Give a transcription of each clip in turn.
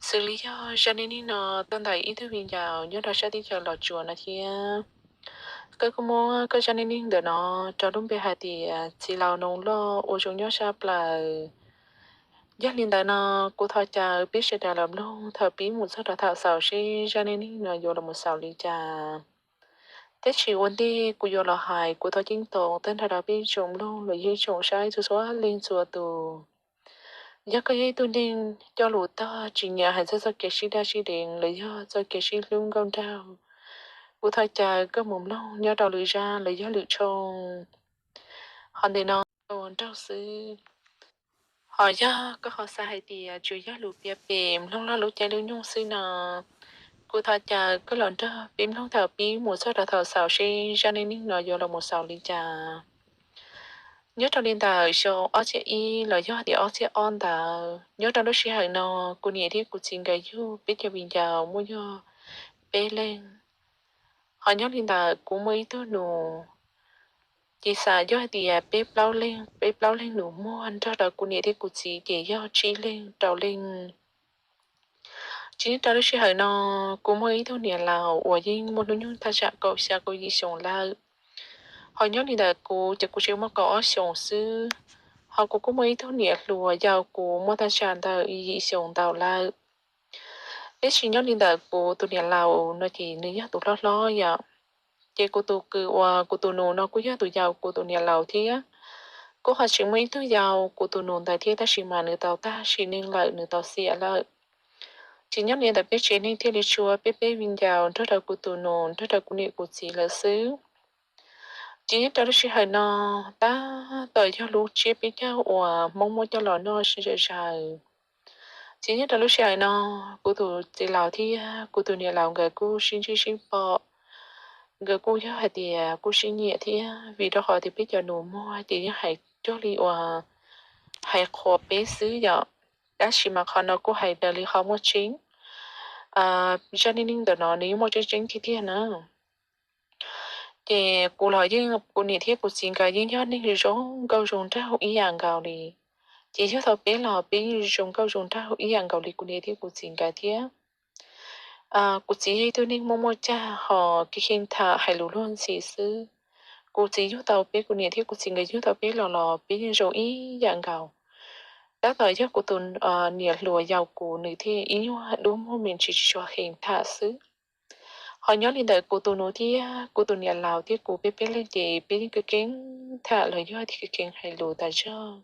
Xws li yog zaj neej neeg no tuaj ntawm ib tug viv ncaus nyob rau sab teb chaws Los Tsuas no thiab. Koj kuj muab koj zaj neej neeg ntawm no rau lub npe hais tias txiv laus Noog Loj ua zoo nyob sab plaws. Yog li ntawd no, kuv thov caw peb sawv daws los mloog thaum pib mus txog rau thaum xaus seb zaj neej neeg no yuav los mus xaus li cas. Tab sis ua ntej kuv yuav los hais, kuv thov ceeb toom tag nrho rau peb tsoom mloog los yog ib tsoom saib txhua txhua leej txhua tus. Yog koj yog ib tug neeg coj lus tog, tsis nyiam hais txog txoj kev sib daj sib deev los yog txoj kev sib hlub nkauj nraug, kuv thov caw koj mus mloog nyob rau lwm zaj los yog lwm tshooj. Ho ntawm no ua nraug xwb. Ho yog koj ho xav hais tias tsuas yog lus piav pem mloog lub caij lub nyoog xwb no, kuv thov caw koj los nrog peb mloog thaum pib mus txog rau thaum xaus seb zaj neej neeg no yuav los mus xaus li cas. Nyob rau li ntawm xyoo ob txhiab ib los yog tias ob txhiab ob ntawd, nyob rau lub sij hawm no, kuv niam thiab kuv txiv nkawd yug peb cov viv ncaus muaj yog peb leeg. Ho nyob li ntawm kuv muaj ib tug nus, ces xav yog hais tias peb plaub leeg, peb plaub leeg nus muag nrog rau kuv niam thiab kuv txiv ces yog tsib leeg rau leej. Ces nyob rau lub sij hawm no, kuv muaj ib tug niam laus uas yeej muaj hnub nyoog thaj tsam kaum xya kaum yim xyoos lawm. Ho nyob li ntawm kuv ces kuv tseem muaj kaum ob xyoos xwb. Ho kuv kuj muaj ib tug niam hluas yau kuv muaj thaj tsam ntawm yim xyoos ntau lawm. Tab sis nyob li ntawm kuv tus niam laus no ces nws yog tus hlob hlob yom. Ces kuv tus kwv uas kuv tus nus no kuj yog tus yau kuv tus niam laus thiab. Kuj ho tseem muaj ib tug yau kuv tus nus ntawd thiab, tab sis mas nws tau tag sim neej lawm, nws tau xiam lawm. Ces nyob li ntawm peb tsev neeg thiaj li tshuav peb peb viv ncaus nrog rau kuv tus nus nrog rau kuv niam kuv txiv lawm xwb. Ces nyob rau lub sij hawm no, tab tom yog lub tsiab peb caug uas Hmoob muab coj los noj sib zam zaws. Ces nyob rau lub sij hawm no, kuv tus txiv laus thiab kuv tus niam laus nkawd kuj sib ntsib sib pom, nkawd kuj yog hais tias kuj sib nyiam thiab, vim rau qhov tias peb cov nus muag ces yeej hais cuag li uas hais qhuas peb xwb yom. Tab sis mas qhov no kuj hais raws li qhov muaj tseeb. Zaj neej neeg ntawm no nws yeej muaj tseeb tseeb tiag tiag na. Ces kuv los yeej, kuv niam thiab kuv txiv nkawd yeej yog neeg zoo nkauj zoo nraug ib yam nkaus li. Ces yug tau peb los peb yeej zoo nkauj zoo nraug ib yam nkaus li kuv niam thiab kuv txiv nkawd thiab. Kuv txiv yog ib tug neeg muaj muaj cag ho kheev kheev tham hais lus luag ntxhi xwb. Kuv txiv yug tau peb, kuv niam thiab kuv txiv nkawd yug tau peb los los peb yeej zoo ib yam nkaus. Tab tom yog kuv tus niam hluas yau kuv nws thiaj ib nyuag dub muag me ntsis tsis tshua kheev tham xwb. Ho nyob li ntawm kuv tus nus thiab kuv tus niam laus thiab kuv peb peb leeg ces peb yeej kheev kheev tham los yog tias kheev kheev hais lus tas zog.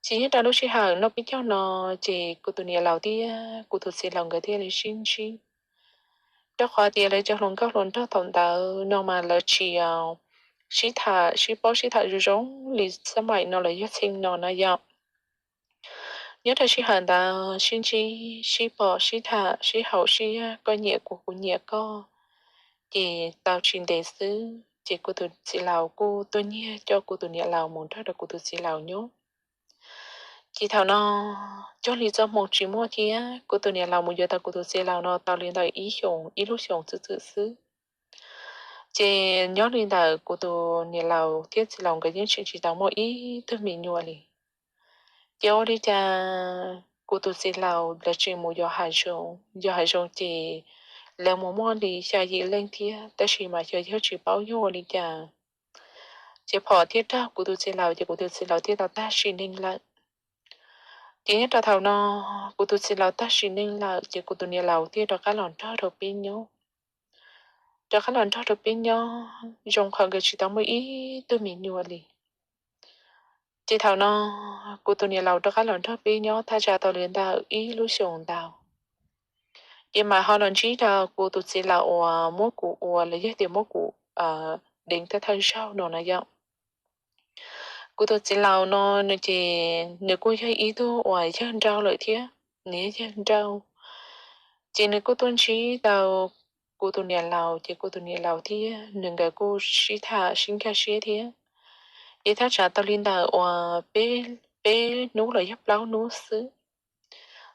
Ces nyob rau lub sij hawm noj peb caug no, ces kuv tus niam laus thiab kuv tus txiv laus nkawd thiaj li sib ntsib. Rau qhov tias lawv cov hluas nkauj hluas nraug thaum ntawd no mas lawv tsis sib tham sib paub sib tham zoo zoo li xab maim no los yog txheej no na yom. Nyob rau sij hawm ntawd sib ntsib sib pom sib tham sib haum siab, koj nyiam kuv kuv nyiam koj, ces tau tsis ntev xwb ces kuv tus txiv laus kuj tuaj nyiag coj kuv tus niam laus mus nrog rau kuv tus txiv laus nyob. Ces thaum no cog li txoj hmoo tsis muaj thiab, kuv tus niam laus mus yuav tau kuv tus txiv laus no tau li ntawm ib xyoos ib lub xyoos txwm txwm xwb. Ces nyob li ntawm kuv tus niam laus thiab txiv laus nkawd yeej tseem tsis tau muaj ib tug me nyuam li. Ces ua li cas kuv tus txiv laus lawv tseem mus yos hav zoov, yos hav zoov ces lawv mus muaj li xya yim leej thiab, tab sis mas xyov yog tsis paub yog ua li cas, ces phom thiaj raug kuv tus txiv laus ces kuv tus txiv laus thiaj tau tag sim neej lawm. Ces nyob rau thaum no kuv tus txiv laus tag sim neej lawm ces kuv tus niam laus thiaj rov qab los nrog rau peb nyob. Rov qab los nrog rau peb nyob, zoo qhov nkawd tsis tau muaj ib tug me nyuam li. Ces thaum no kuv tus niam laus rov qab los nrog peb nyob thaj tsam tau li ntawm ib lub xyoos ntau. Ces mam ho los ntsib rau kuv tus txiv laus uas muab kuv ua los yog tias muab kuv deev thawj thawj zaug no na yom. Kuv tus txiv laus no nws ces nws kuj yog ib tug uas yawg nrauj lawm thiab, nws yog yawg nrauj. Ces nws kuj tuaj ntsib tau kuv tus niam laus ces kuv tus niam laus thiab nws nkawd kuj sib tham sib nkag siab thiab. Ces thaj tsam tau li ntawm uas peb, peb hnub los yog plaub hnub xwb,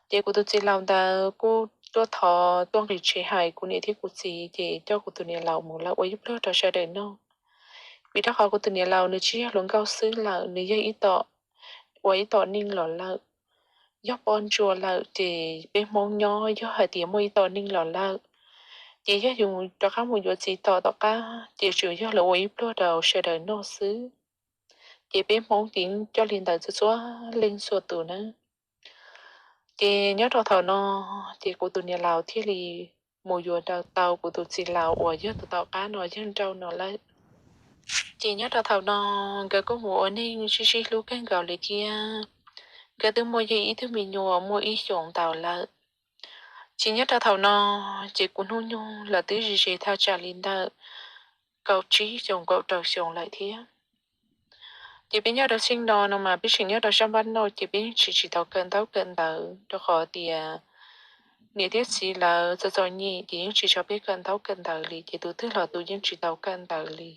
ces kuv tus txiv laus ntawd kuj tuaj thov tuaj nqis tsev hais kuv niam thiab kuv txiv ces coj kuv tus niam laus mus lawv ua ib pluag rau sawv daws noj. Vim rau qhov kuv tus niam laus nws tsis yog hluas nkauj xwb lawm, nws yog ib tom, ua ib tom neej los lawm. yog poj ntsuam lawm ces peb Hmoob nyob yog hais tias muaj ib tog neeg los lawm, ces yog yus rov qab mus yuav txiv tom tom qab ces tsuas yog lawv ua ib pluag rau sawv daws noj xwb. Ces peb Hmoob ces coj li ntawd txhua txhua leej txhua tus na. Ces nyob rau thaum no ces kuv tus niam laus thiaj li mus yuav rau tau kuv tus txiv laus uas yog tus tom qab no yog nrauj no lawm. Ces nyob rau thaum no nkawd kuj mus ua neej sib sib hlub kawg nkaus li thiab. Nkawd twb muaj yog ib tug me nyuam muaj ib xyoos ntau lawm. Ces nyob rau thaum no ces kuv hnub nyoog los twb ze ze thaj tsam li ntawm kaum tsib xyoos kaum rau xyoos lawm thiab. Ces peb nyob rau xeem no no mas peb tseem nyob rau sab npab no ces peb yeej tsis tsis tau kawm ntaub kawm ntawv rau qhov tias niam thiab txiv lawv txom txom nyem ces yeej tsis tso peb kawm ntaub kawm ntawv li ces tus twg los tus yeej tsis tau kawm ntawv li.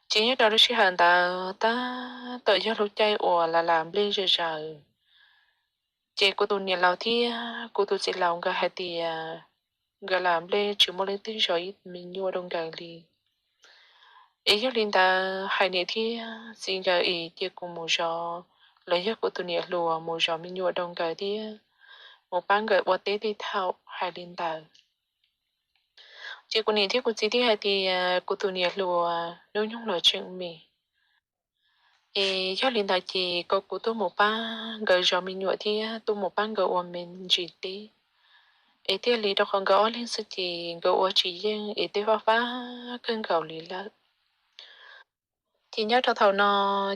Ces nyob rau lub sij hawm ntawd tab tom yog lub caij uas lawv lam nplej zom zaws. Ces kuv tus niam laus thiab kuv tus txiv laus nkawd hais tias nkawd lam nplej tsis muaj leej twg zov ib me nyuam rau nkawd li. Es yog li ntawd hais niam thiab txiv nkawd es cia kuv mus zov, los yog kuv tus niam hluas mus zov me nyuam rau nkawd thiab mus pab nkawd ua teb tej thaum hais li ntawd. Ces kuv niam thiab kuv txiv thiaj hais tias kuv tus niam hluas hnub nyoog los tseem me, es yog li ntawd ces kom kuv tuaj mus pab nkawd zov me nyuam thiab tuaj mus pab nkawd ua me ntsis teb, es thiaj li rau qhov nkawd ob leeg xwb ces nkawd ua tsis yeej es teb fab fab kawg nkaus li lawm. Ces nyob rau thaum no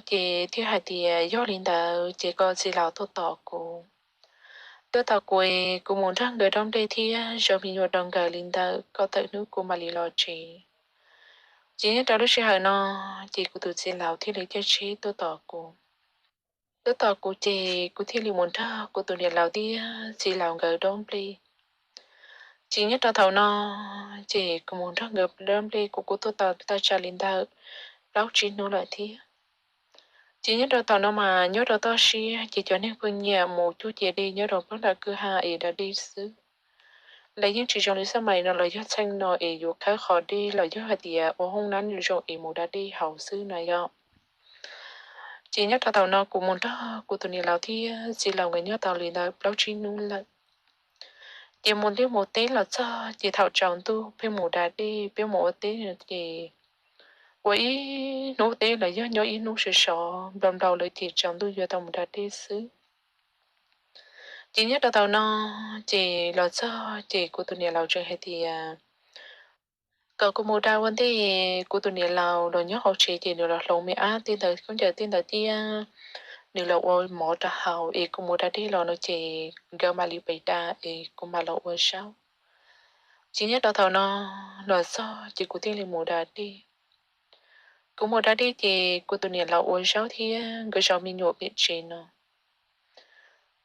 ces thiaj hais tias yog li ntawd ces kom txiv laus tuaj tos kuv. Tuaj tos kuv es kuv mus nrog nkawd dob nplej thiab zov me nyuam rau nkawd li ntawd kom tawm hnub kuv mam li los tsev. Ces nyob rau lub sij hawm no ces kuv tus txiv laus thiaj li caij tsheb tuaj tos kuv. Tuaj tos kuv ces kuv thiaj li mus nrog kuv tus niam laus thiab txiv laus nkawd dob nplej. Ces nyob rau thaum no ces kuv mus nrog nkawd dob nplej kuv kuj tuaj tos thaj tsam li ntawm plaub tsib hnub lawm thiab. Ces nyob rau thaum no mas nyob rau toj siab ces cov neeg pheej nyiam mus cuab cia dej nyob rau plaub nram kwj ha es da dej xwb. Lawv yeej tsis zoo li xab mais no los yog txheej no es yuav khawb qhov dej los yog hais tias ua hoob nab zoo es mus da dej haus xwb na yom. Ces nyob rau thaum no kuv mus nrog kuv tus niam laus thiab txiv laus nkawd nyob tau li ntawm plaub tsib hnub lawm. Ces mus liaj mus teb los txog ces thaum tsaus ntuj pheej mus da dej, peb mus ua teb ces ua ib hnub teb los yog nyob ib hnub sov sov nplaum nplaum lawm ces tsaus ntuj yuav tau mus da dej xwb. Ces nyob rau thaum no ces los txog ces kuv tus niam laus tseem hais tias kom kuv mus da ua ntej, kuv tus niam laus los nyob hauv tsev ces nws los hloov me ab tej ntawd khaub ncaws tej ntawd thiab nws los ua mov rau haus es kuv mus da dej los no ces nkawd mam li pem da es kuv mam los ua zaub. Ces nyob rau thaum no los txog ces kuv thiaj li mus da dej. Kuv mus da dej ces kuv tus niam laus ua zaub thiab nkawd zov me nyuam pem tsev no.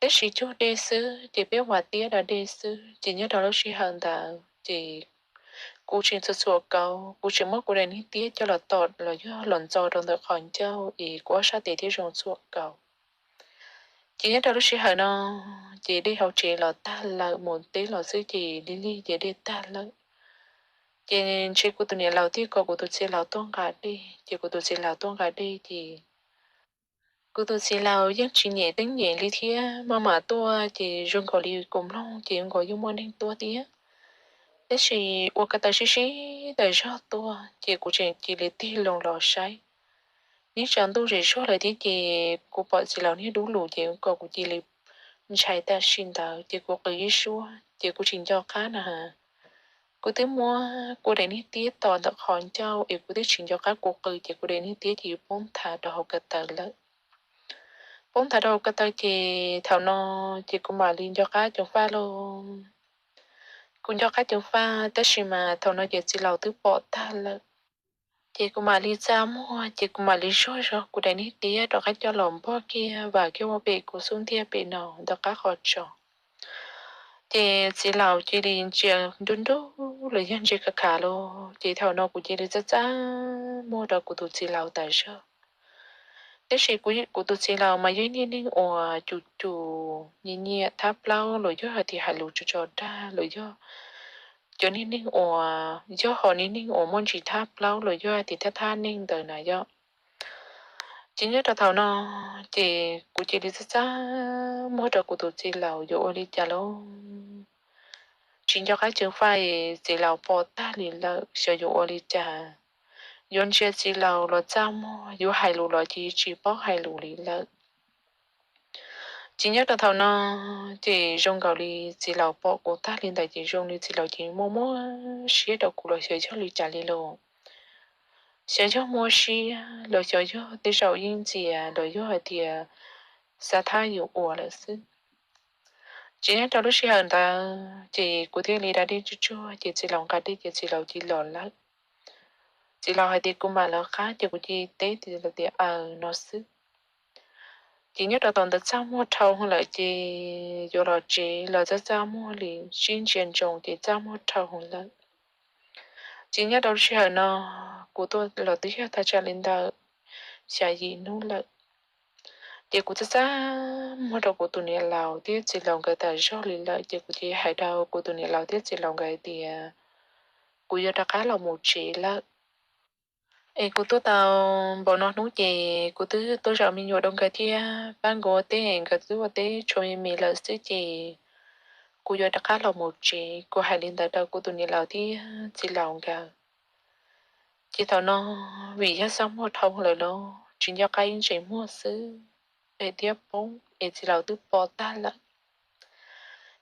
Tab sis cug dej xwb ces peb ua tiab da dej xwb ces nyob rau lub sij hawm ntawd ces kuv tseem txhuam txhuam kauv, kuv tseem muab kuv daim niag tiab coj los tom los yog los ntxo rau ntawm qhov ncauj es kuv ob sab tes thiaj zoo txhuam kauv. Ces nyob rau lub sij hawm no ces dej hauv tsev los tag lawm, mus teb los xwb ces lig lig ces dej tag lawm. Ces ntshe kuv tus niam laus thiaj kom kuv tus txiv laus tuaj nqa dej, ces kuv tus txiv laus tuaj nqa dej ces kuv tus txiv laus yeej tsis nyem teeb nyem li thiab, maj mam tuaj ces zoo nkaus li kuv mloog ces zoo nkaus yeej muaj neeg tuaj thiab. Tab sis ua ko taw sib sib tawm zog tuaj ces kuv tseem cia li tig loo los saib. Neb tsaus ntuj zem zuag lawm thiab ces kuv pom txiv laus niag dub lus ces kom kuv cia li ntshai tam sim ntawd ces kuv qw ib suab ces kuv tsis nco qab na. Kuv twb muab kuv daim niag tiab tom ntawm qhov ncauj es kuv twb tsis nco qab kuv qw ces kuv daim niag tiab ces poob nthav rau hauv ko taw lawm. Poob nthav rau hauv ko taw ces thaum no ces kuv mam li nco qab ceev faj lauj. Kuv nco qab ceev faj tab sis mas thaum no ces txiv laus twb pom tag lawm. Ces kuv mam li txaj muag ces kuv mam li zuag zog kuv daim niag tiab rov qab coj los npog kiag vam kiag ua pem kuv xub ntiag pem no ntawm qab qhov tsos. Ces txiv laus cia li ntsia nruj nruj los yog ntsia khav khav los ces thaum no kuv cia li txaj txaj muag rau kuv tus txiv laus tas zog. Tab sis kuv tus txiv laus mas yog ib niag neeg uas cum cum nyiam nyiam thab plaub los yog hais tias hais lus tso tso dag los yog cov niag neeg uas yog ho niag neeg uas muaj ntsis thab plaub los yog hais tias thab thab neeg ntawd na yom. Ces nyob rau thaum no ces kuv cia li txaj txaj muag rau kuv tus txiv laus yuav ua li cas lauj. Tsis nco qab ceev faj, txiv laus pom tag li lawm, xyov yuav ua li cas. Yuav ntsia txiv laus los txaj muag, yuav hais lus los cia tsis paub hais lus li lawm. Ces nyob rau thaum no ces zoo nkaus li txiv laus pom kuv tag li ntawd ces zoo li txiv laus ces muaj muaj siab rau kuv los xyov yog li cas li lauj. Xyov yog muaj siab los xyov yog tej zaum yeej ntxias los yog hais tias xav thab yus ua lawm xwb. Ces nyob rau lub sij hawm ntawd ces kuv thiaj li da dej tsuag tsuag ces txiv laus nqa dej ces txiv laus cia li los lawm. Txiv laus hais tias kuv mam lawv qab ces kuv cia li teb tias aws no xwb. Ces nyob rau thaum ntawd txaj muag dhau lawm ces yuav los tsev los txaj txaj muag li sib ntsia ntsoov ces txaj muag dhau lawm. Ces nyob rau lub sij hawm no kuv tuaj los twb yog thaj tsam li ntawm xya yim hnub lawm. Ces kuv txaj txaj muag rau kuv tus niam laus thiab txiv laus nkawd tas zog li lawm ces kuv cia li hais rau kuv tus niam laus thiab txiv laus nkawd hais tias kuv yuav rov qab los mus tsev lawm. Es kuv tuaj tau npaum no hnub ces kuv twb tuaj zaum me nyuam rau nkawd thiab pab nkawd ua teb, nkawd twb ua teb tshuav me me lawm xwb ces kuv yuav rov qab los mus tsev. Kuv hais li ntawd rau kuv tus niam laus thiab txiv laus nkawd. Ces thaum no vim yog txaj muag dhau lawm los tsis nco qab ib ntsis muag xwb es thiab poob es txiv laus twb pom tag lawm.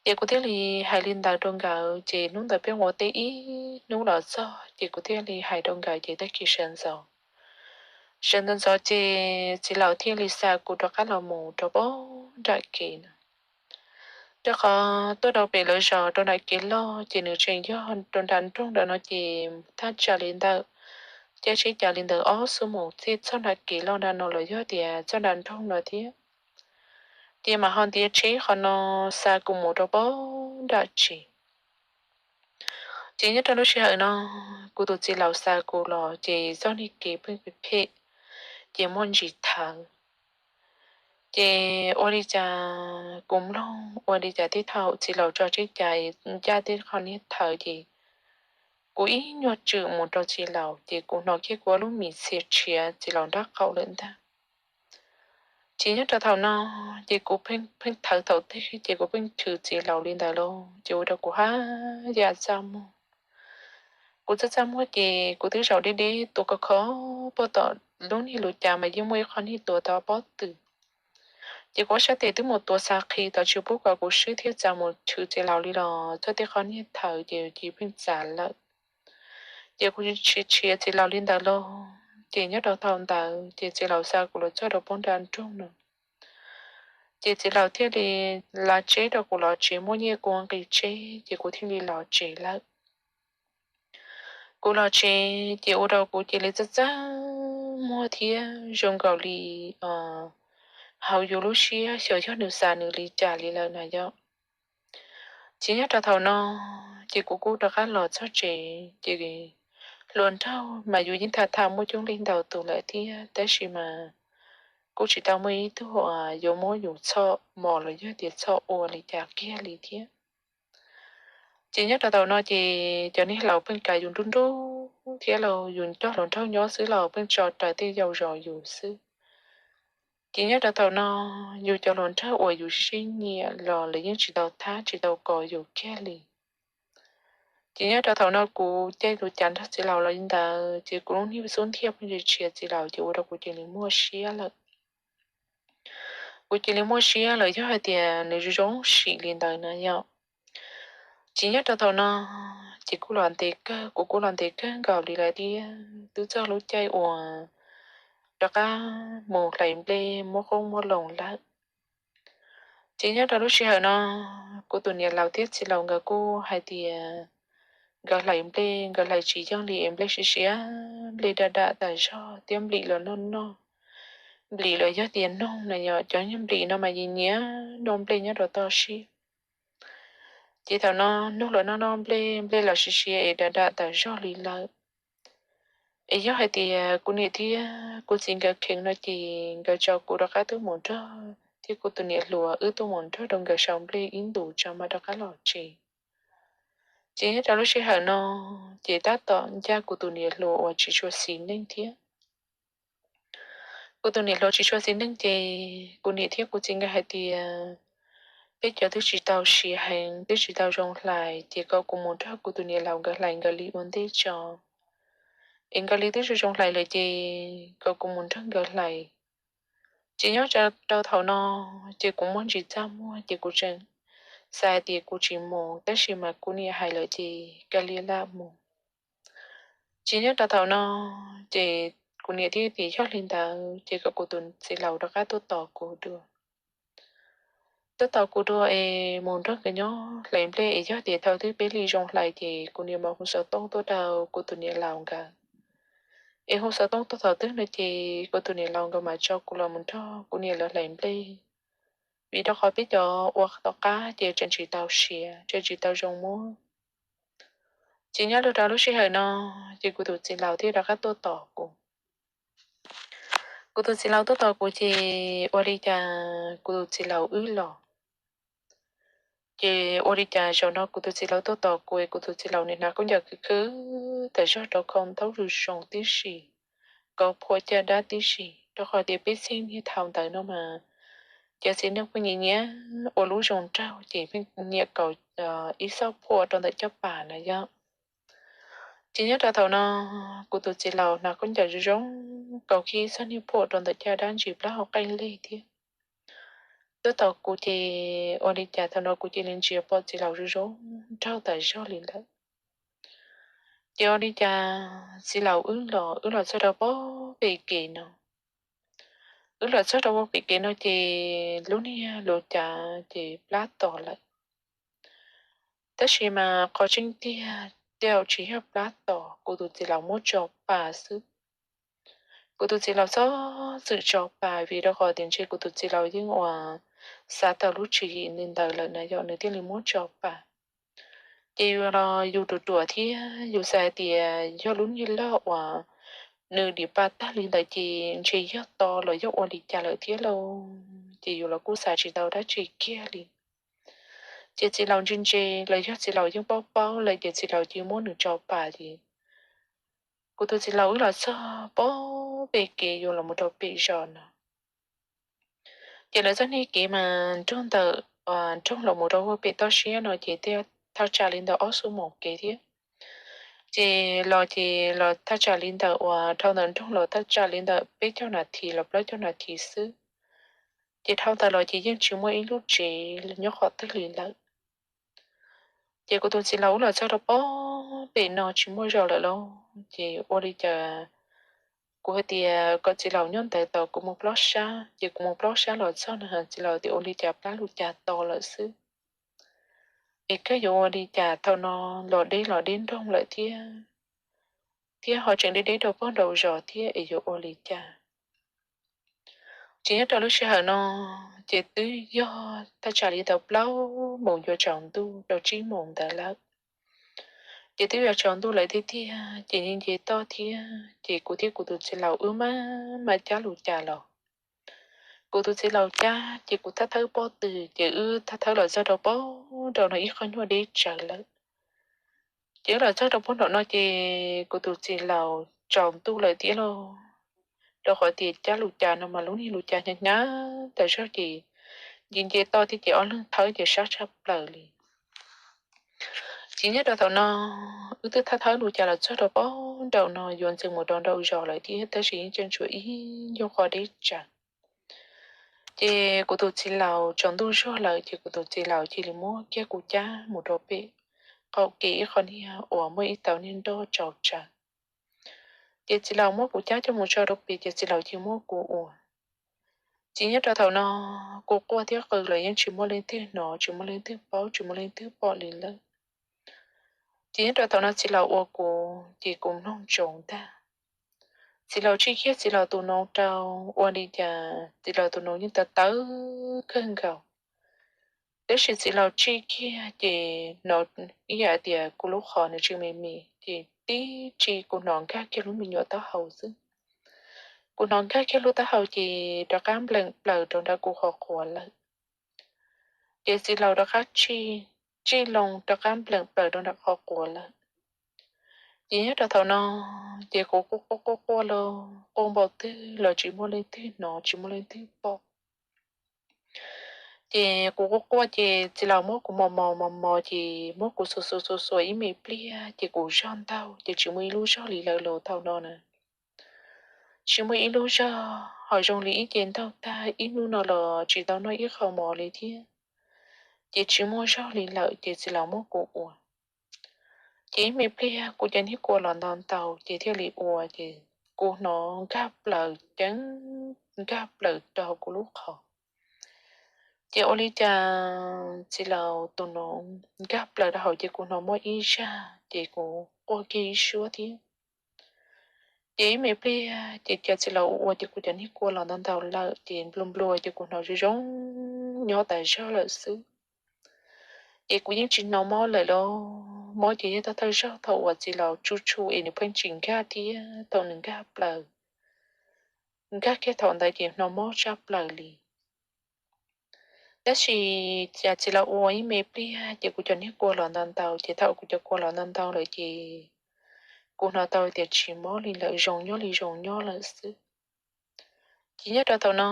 Ces kuv thiaj li hais li ntawd rau nkawd ces hnub ntawd peb ua teb ib hnub los txog ces kuv thiaj li hais rau nkawd ces tag kis sawv ntxov, sawv ntxov ntxov ces txiv laus thiaj li xa kuv rov qab los mus rau pem nram kev no. Rau qhov tuaj rau pem lawv zos rau nram kev loj ces nws tseem yog rau nram nroog ntawm no ces thaj tsam li ntawm caij tsheb cas li ntawm ob xuab moos thiaj txog nram kev loj nram no los yog tias txog nram nroog no thiab. Ces mam ho ntiav tsheb qhov no xa kuv mus rau pem nram tsev. Ces nyob rau lub sij hawm no kuv tus txiv laus xa kuv los ces txoj niag kev pheej phem ces muaj ntsis thawv. Ces ua li cas kuv mloog ua li cas tib thaum txiv laus tso tsheb cas ncaj tej qhov niag thawv ces kuv ib nyuag tswm mus rau txiv laus ces kuv hnov kiag kuv lub mis txhia tshiav txiv laus nraub qaum lawm ntag. Ces nyob rau thaum no ces kuv pheej thawv thaum twg ces kuv pheej chwv txiv laus li ntawd lauj ces ua rau kuv haj yam txaj muag. Kuv txaj txaj muag ces kuv twb zaum deb deb tuav khov kho pem tom lub niag lub cas mas yeej muaj ib qho niag tuav tau pob tw. Ces kuv ob sab tes twb mus tuav xa qhi tau tsis pub kom kuv swb thiab txav mus chwv txiv laus li los txog tej qhov niag thawv ces cia li pheej txav lawm. Ces kuv tsis tshiav txiv laus li ntawd lauj ces nyob rau thaum ntawd ces txiv laus xa kuv los txog rau pem nram nroog no. Ces txiv laus thiaj li la tsheb rau kuv los tsev, muab nyiaj kuv nqis tsheb ces kuv thiaj li los tsev lawm. Kuv los tsev ces ua rau kuv cia li txaj txaj muag thiab zoo nkaus li hauv yus lub siab xyov yog nws xav nws li cas li lawm na yom. Ces nyob rau thaum no ces kuv kuj rov qab los txog tsev ces hluas nraug mas yus yeej tham tham muaj coob leej ntau tus lawm thiab tab sis mas kuj tsis tau muaj ib tug yuav muab yus txhom mos los yog tias txhom ua li cas kiag li thiab. Ces nyob rau thaum no ces cov niag laus pheej kav yus nruj nruj thiab los yus coj hluas nraug nyob xwb los pheej tso raws tej yam zos yus xwb. Ces nyob rau thaum no yus cov hluas nraug uas yus sib nyiam los lawv yeej tsis tau thab tsis tau kos yus kiag li. Ces nyob rau thaum no kuv caij lus cav nrog txiv laus los li ntawd ces kuv lub niag xub ntiag pheej tsis tshiav txiv laus ces ua rau kuv cia li muaj siab lawm. Kuv cia li muaj siab lawm yog hais tias nws zoo zoo sim li ntawd na yom. Ces nyob rau thaum no ces kuj los ntev kawg, kuv kuj los ntev kawg nkaus li lawm thiab twb txog lub caij uas rov qab mus hlais nplej muab qoob muab loo lawm. Ces nyob rau lub sij hawm no kuv tus niam laus thiab txiv laus nkawd kuj hais tias nkawd hlais nplej nkawd hlais tsis yeej li es nplej siav siav, nplej dam dam tas zog thiab nplim los noj noj, nplim los yog tias noog na yom, cov nplim no mas nyiam nyiam noj nplej nyob rau toj siab. Ces thaum no noog los noj noj nplej, nplej los siav siav es dam dam tas zog li lawm. Es yog hais tias kuv niam thiab kuv txiv nkawd kheev no ces nkawd tso kuv rov qab tuaj mus nrog thiab kuv tus niam hluas wb tuaj mus nrog rau nkawd sau nplej ib ntus tso mam rov qab los tsev. Ces nyob rau lub sij hawm no ces tab tom ncaj kuv tus niam hluas uas tsis tshua xis neej thiab. Kuv tus niam hluas tsis tshua xis neej ces kuv niam thiab kuv txiv nkawd hais tias peb cov twb tsis tau siav heev, twb tsis tau zoo hlais, ces kom kuv mus nrog kuv tus niam laus nkawd hlais nkawd li ua ntej tso, es nkawd li twb zoo zoo hlais lawm ces kom kuv mus nrog nkawd hlais. Ces nyob rau thaum no ces kuv muaj ntsis txaj muag ces kuv tseem xav hais tias kuv tsis mus, tab sis mas kuv niam hais lawm ces kav liam lam mus. Ces nyob rau thaum no ces kuv niam thiaj tias yog li ntawd ces kom kuv tus txiv laus rov qab tuaj tos kuv dua. Tuaj tos kuv dua es mus nrog nkawd nyob hlais nplej es yog tias thaum twg peb li zoo hlais ces kuv niam mam hu xov tooj tuaj rau kuv tus niam laus nkawd. Es hu xov tooj tuaj thaum twg no ces kuv tus niam laus nkawd mam tso kuv los mus nrog kuv niam lawv hlais nplej. Vim rau qhov peb cov ua tom qab ces tseem tsis tau siav, tseem tsis tau zoo muab. Ces nyob rau lub sij hawm no ces kuv tus txiv laus thiaj rov qab tuaj tos kuv. Kuv tus txiv laus tuaj tos kuv ces ua li cas kuv tus txiv laus wb los. Ces ua li cas zaum no kuv tus txiv laus tuaj tos kuv es kuv tus txiv laus nim hnav khaub ncaws khwv khwv tawm zog rau khau ntaub zoo zoo tib si, kauv phuam caj dab tib si, rau qhov tias peb txheej niag thaum ntawd no mas cov txiv neej pheej nyiam nyiam ua lub zoo nraug ces pheej nyiam kauv ib txoj phuam rau ntawm caj pas na yom. Ces nyob rau thaum no kuv tus txiv laus hnav khaub ncaws zoo zoo, kauv kiag ib txoj niag phuam rau ntawm caj dab ntsis plab hauv qeej leg thiab. Tuaj tos kuv ces ua li cas thaum no kuv cia li ntsia pom txiv laus zoo zoo nraug tawm zog li lawm. Ces ua li cas txiv laus wb los, wb los txog rau pem kev no. Wb los txog rau pem kev no ces lub niag lub cav ces plab tos lawm. Tab sis mas qhov tseeb tiag tej zaum tsis yog plab tos, kuv tus txiv laus muab tso pas xwb. Kuv tus txiv laus txhob txwm tso pas vim rau qhov tias ntshe kuv tus txiv laus yeej ua xav tau lub tswv yim li ntawd lawm na yom, nws thiaj li muab tso pas. Ces yus los yus ruam ruam thiab yus xav hais tias yog lub niag log uas nws dim pas tag li ntawd ces ntshe yog to los yog ua li cas lawm thiab lauj. Ces yus los kuj xav tsis tau dab tsi kiag li. Ces txiv laus ntse ntse los yog txiv laus yeej paub paub lawm ces txiv laus cia muab nws tso pas ces kuv tus txiv laus wb los txog pem kev yuav los mus rau pem zos no. Ces lawv txoj niag kev mas nroog ntawm, nroog los mus rau pem toj siab no ces thiaj thaj tsam li ntawm ob xuab moos kev thiab. Ces los ces los thaj tsam li ntawm uas dhau ntawm nroog los thaj tsam li ntawm peb caug nas this los plaub caug nas this xwb. Ces dhau ntawd los ces yeej tsis muaj ib lub tsev nyob qhov twg li lawm. Ces kuv tus txiv laus wb los txog rau pem no tsis muaj zos lawm lauj, ces ua li cas kuv hais tias kom txiv laus nyob ntawd tos kuv mus plob sab, ces kuv mus plob sab los txog na txiv laus tias ua li cas plab lub cav to lawm xwb. Es koj yuav ua li cas thaum no los deb los deb nroog lawm thiab, thiab ho tseem deb deb rau pog nraum zos thiab es yuav ua li cas. Ces nyob rau lub sij hawm no ces twb yog thaj tsam li ntawm plaub moos yuav tsaus ntuj rau tsib moos ntawd lawm. Ces twb yuav tsaus ntuj lawm tiag tiag ces nce nce toj thiab ces kuv thiab kuv tus txiv laus wb maj mam cab lub cav los. Kuv tus txiv laus cab ces kuv thawb thawb pob tw ces wb thawb thawb los txog rau pog nraum no ib qho nyuag deb tsawv lawm. Ces wb los txog rau pog nraum no ces kuv tus txiv laus tsaus ntuj lawm thiab lauj, rau qhov tias cab lub cav no mas lub niag lub cav hnyav hnyav tas zog ces nce nce toj thiab ces ob leeg thawb ces sab tshaj plaws li. Ces nyob rau thaum no wb twb thawb thawb lub cav los txog rau pog nraum no yuav ntxeev mus rau nraum zos lawm thiab tab sis yeej tseem tshuav ib ncug qho deb tsawv. Ces kuv tus txiv laus tsaus ntuj zog lawm ces kuv tus txiv laus cia li muab kiag kuv cab mus rau pem qaum kev ib qho niag uas muaj ib tauv niag nroj tsaus tsawv. Ces txiv laus muab kuv cab coj mus tso rau pem ces txiv laus cia muab kuv ua. Ces nyob rau thaum no kuv quaj thiab qw los yeej tsis muaj leej twg hnov, tsis muaj leej twg paub, tsis muaj leej twg pom li lawm. Ces nyob rau thaum no txiv laus ua kuv ces kuv mloog ntsoov ntag. Txiv laus tsij kiag txiv laus tus noov rau, ua li cas txiv laus tus noov yeej tawv tawv kawg nkaus. Tab sis txiv laus tsij kiag ces hnov ib yam tias kuv lub qhov no tsis me me ces tib tsij kuv hnov nkag kiag lub me nyuam taub hau xwb. Kuv hnov nkag kiag lub taub hau ces rov qab npleem plaws rau nram kuv qhov quav lawm. Ces txiv laus rov qab tsij, tsij loo rov qab npleem plaws rau nram qhov quav lawm. Ces nyob rau thaum no, ces kuv quaj quaj quaj quaj los quaj npaum twg los tsis muaj leej twg hnov tsis muaj leej twg pom. Ces kuv quaj quaj ces txiv laus muab kuv mos mos mos mos ces muab kuv xuas xuas xuas xuas ib me pliag ces kuv zog ntau ces tsis muaj ib lub zog li lawm los thaum no na. Tsis muaj ib lub zog ho zoo li ib ce ntaug tag ib hnub no los tsis tau noj ib qho mov li thiab. Ces tsis muaj zog li lawm ces txiv laus muab kuv ua. Ces ib me pliag kuv cov niag kua los ntau ntau ces thiaj li ua ces kuv hnov nkag plaws ceev, nkag plaws rau kuv lub qhov. Ces ua li cas txiv laus tus no nkag plaws rau hauv ces kuv hnov mob ib zag ces kuv quaj kiag ib suab thiab. Ces ib me pliag ces cas txiv laus ua ua ces kuv cov niag kua los ntau ntau lawm ces nplua nplua ces kuv hnov zoo zoo nyob tas zog lawm xwb. Ces kuv yeej tsis hnov mob lawm los mob ces yog thawj thawj zaug thaum uas txiv laus tsu tsu es nws pheej tsis nkag thiab thaum nws nkag plaws, nkag kiag thaum ntawd ces hnov mob tshaj plaws li. Tab sis cas txiv laus ua ib me pliag ces kuv cov niag kua los ntau ntau ces thaum kuv cov kua los ntau ntau lawm ces kuv hnov tau tias tsis mob li lawm zoo nyob li zoo nyob lawm xwb. Ces nyob rau thaum no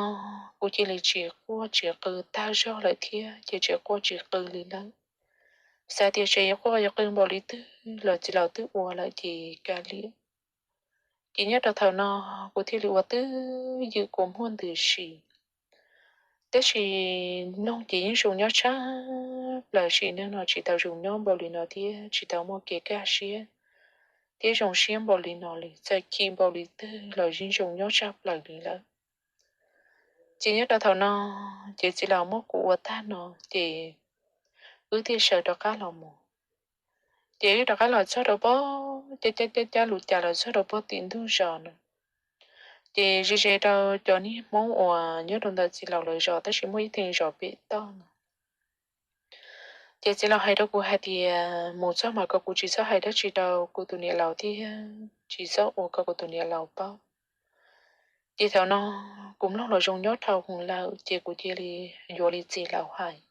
kuv cia li tsis quaj tsis qw tag zog lawm thiab ces tsis quaj tsis qw li lawm. Xav tias tseem yuav quaj yuav qw npaum li twg los txiv laus twb ua lawm ces kav liam. Ces nyob rau thaum no kuv thiaj li ua twj ywm kua muag ntws si. Tab sis mloog ces yeej zoo nyob tshaj plaws sim neej no tsis tau zoo nyob npaum li no thiab tsis tau muaj kev kaj siab thiab zoo siab npaum li no li, txawm chim npaum li twg los yeej zoo nyob tshaj plaws li lawm. Ces nyob rau thaum no ces txiv laus muab kuv ua tag no ces wb thiaj sawv rov qab los mus. Ces wb rov qab los txog rau pob cab cab cab cab lus cas los txog rau pob tim ntug zos no. Ces ze ze rau cov niag Hmoob uas nyob rau ntawm txiv laus lawv zos tab sis muaj ib theem zos pem toj no. Ces txiv laus hais rau kuv hais tias mus txog mas kom kuv tsis txhob hais dab tsi rau kuv tus niam laus thiab tsis txhob ua kom kuv tus niam laus paub. Ces thaum no kuv mloog los zoo nyob dhau hwv lawm ces kuv cia li yuav li txiv laus hais.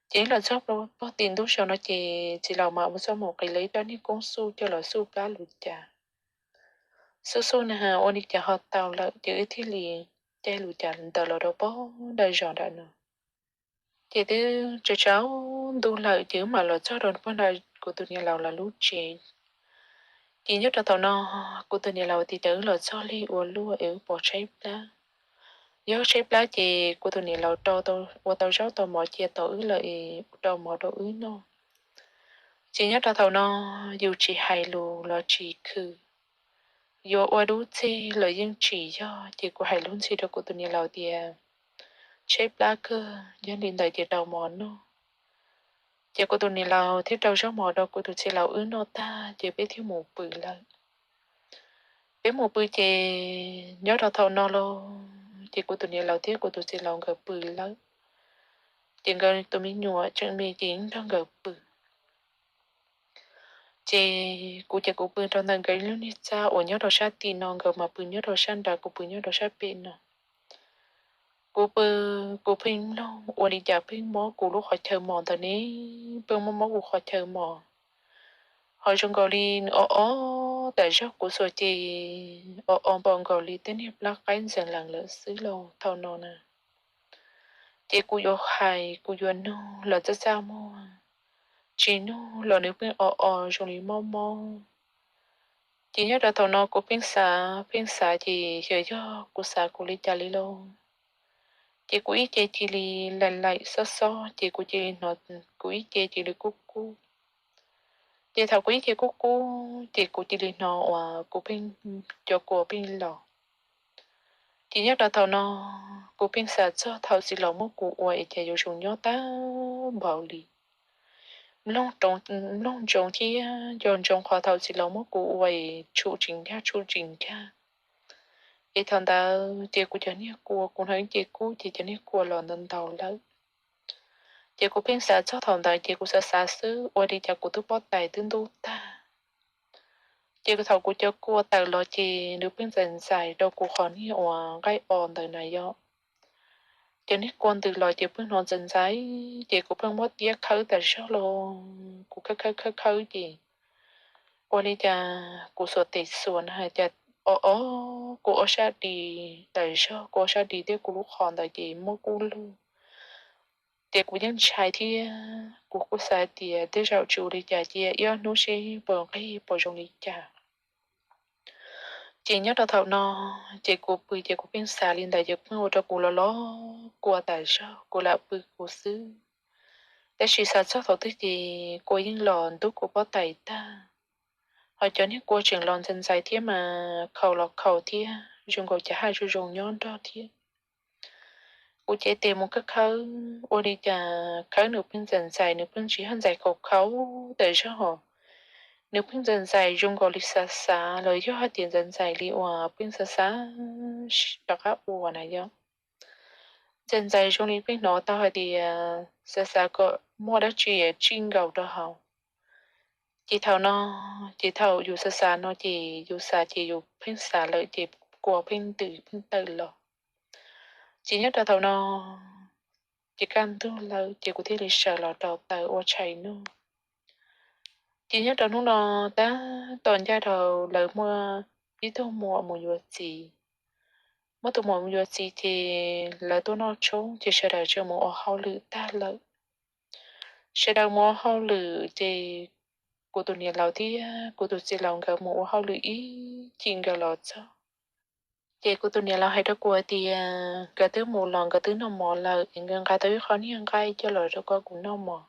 Ces wb los txog pob tim ntug zos no ces txiv laus mas ua txoj mus qiv lawv ib rab niag koob xuj coj los xuj plab lus cas. Xuj xuj na ua li cas ho tau lawm ces wb thiaj li caij lus cas ntawd los rau pob nram zos nram no. Ces twb tsaus ntuj lawm ces wb mam los txog rau pob nram kuv tus niam laus lawv lub tsev. Ces nyob rau thaum no kuv tus niam laus tias cas wb los txog lig ua luaj es wb pom tshaib plab. Yog tshaib plab ces kuv tus niam laus rau tau, ua tau zaub tau mov cia tau wb lawm es rau mov rau wb noj. Ces nyob rau thaum no yus tsis hais lus los tsis khwv, yuav ua dub txig los yeej tsis yog ces kuv hais lub ntxhi rau kuv tus niam laus tias tshaib plab kawg, yog li ntawd ces rau mov noj. Ces kuv tus niam laus thiaj rau zaub mov rau kuv tus txiv laus wb noj tag ces peb thiaj mus pw lawm. Peb mus pw ces nyob rau thaum no los ces kuv tus niam laus thiab kuv tus txiv laus nkawd pw lawm. Ces nkawd tus me nyuam tseem me ces nrog nkawd pw. Ces kuv ces kuv pw rau ntawm nkawd lub niag txaj uas nyob rau sab tim no, nkawd mas pw nyob rau sab nrad, kuv pw nyob rau sab pem no. Kuv pw, kuv pheej mloog ua li cas pheej mob kuv lub qhov chaw mos ntawd ne, pheej mob mob kuv qhov chaw mos. Ho zoo nkaus li nws o o tas zog kuv xuas ces o o npaum nkaus li tej niag plab qaib ntxeev lees lawm xwb lauj thaum no na. Ces kuv yuav hais kuv yuav nug los txaj txaj muag, tsis nug los nws pheej o o zoo li mob mob. Ces nyob rau thaum no kuv pheej xav pheej xav ces xyov yog kuv xav kuv li cas li lauj. Ces kuv ib ce cia li laim laim xob xob ces kuv cia li hnov kuv ib ce cia li kub kub. Ces thaum kuv ib ce kub kub ces kuv cia li hnov uas kuv pheej, cov kua pheej los. Ces nyob rau thaum no kuv pheej xav txog thaum txiv laus muab kuv ua es cas yuav zoo nyob tag npaum li. Mloog ntsoov thiab nco ntsoov qhov thaum txiv laus muab kuv ua es tshum tsis nkag tshum tsis nkag. Es thaum ntawd ces kuv cov niag kua, kuv hnov ib ce kub ces cov niag kua los ntau ntau lawm. Ces kuv pheej xav txog thaum ntawd ces kuv xav xav xwb ua li cas kuv twb pob tais twb ntub tag. Ces thaum kuv cov kua tawm los ces nws pheej ntxais ntxais rau kuv qhov niag uas nqaij o ntawd na yom. Cov niag kua ntws los ces pheej hnov ntxais ntxais ces kuv pheej muab tiab khawb tas zog los kuv khawb khawb khawb khawb ces ua li cas kuv xuas tes xuas na hais tias o o, kuv ob sab di, tawm zog kuv ob sab di thiab kuv lub qhov ntawd ces muab kub lug. Ces kuv yeej ntshai thiab kuv kuj xav tias tej zaum tsis ua li cas cia ib ob hnub seb puas nqig puas zoo li cas. Ces nyob rau thaum no ces kuv pw ces kuv pheej xav li ntawd ces pheej ua rau kuv los los kua tas zog kuv lam pw kuv xwb. Tab sis xav txog thaum twg ces kua yeej los ntub kuv pob tais tag. Ho cov niag kua tseem los ntxais ntxais thiab mas khaus los khaus thiab zoo nkaus cas haj zoo zoo nyob nrog thiab. Kuv cev tes mus khawb khawb ua li cas khawb nws pheej ntxais ntxais, nws pheej tsis yog ntxais khaus khaus tawm zog hos, nws pheej ntxais ntxais zoo nkaus li xav xav los yog hais tias ntxais ntxais li uas pheej xav xav rov qab ua na yog. Ntxais ntxais zoo li pheej hnov tau hais tias xav xav kom muaj dab tsi tsij nkaus rau hauv. Ces thaum no, ces thaum yus xav xav no ces yus xav ces yus pheej xav lawm ces kua pheej ntws pheej tawm los. Ces nyob rau thaum no ces kaj ntug lawm ces kuv thiaj li sawv los rau taws ua tshais noj. Ces nyob rau hnub no tab tom ncaj rau lawv muaj ib tug muam mus yuav txiv. Muab tus muam mus yuav txiv ces lawv tuaj noj tshoob ces sawv daws tseem mus ua hauj lwm tag lawm. Sawv daws mus ua hauj lwm ces kuv tus niam laus thiab kuv tus txiv laus nkawd mus ua hauj lwm ib chim nkawd los txog. Ces kuv tus niam laus hais rau kuv hais tias nkawd twb mus los nkawd twb noj mov lawm es nkawd nqa tau ib qho niag nqaij coj los rau kom kuv noj mov.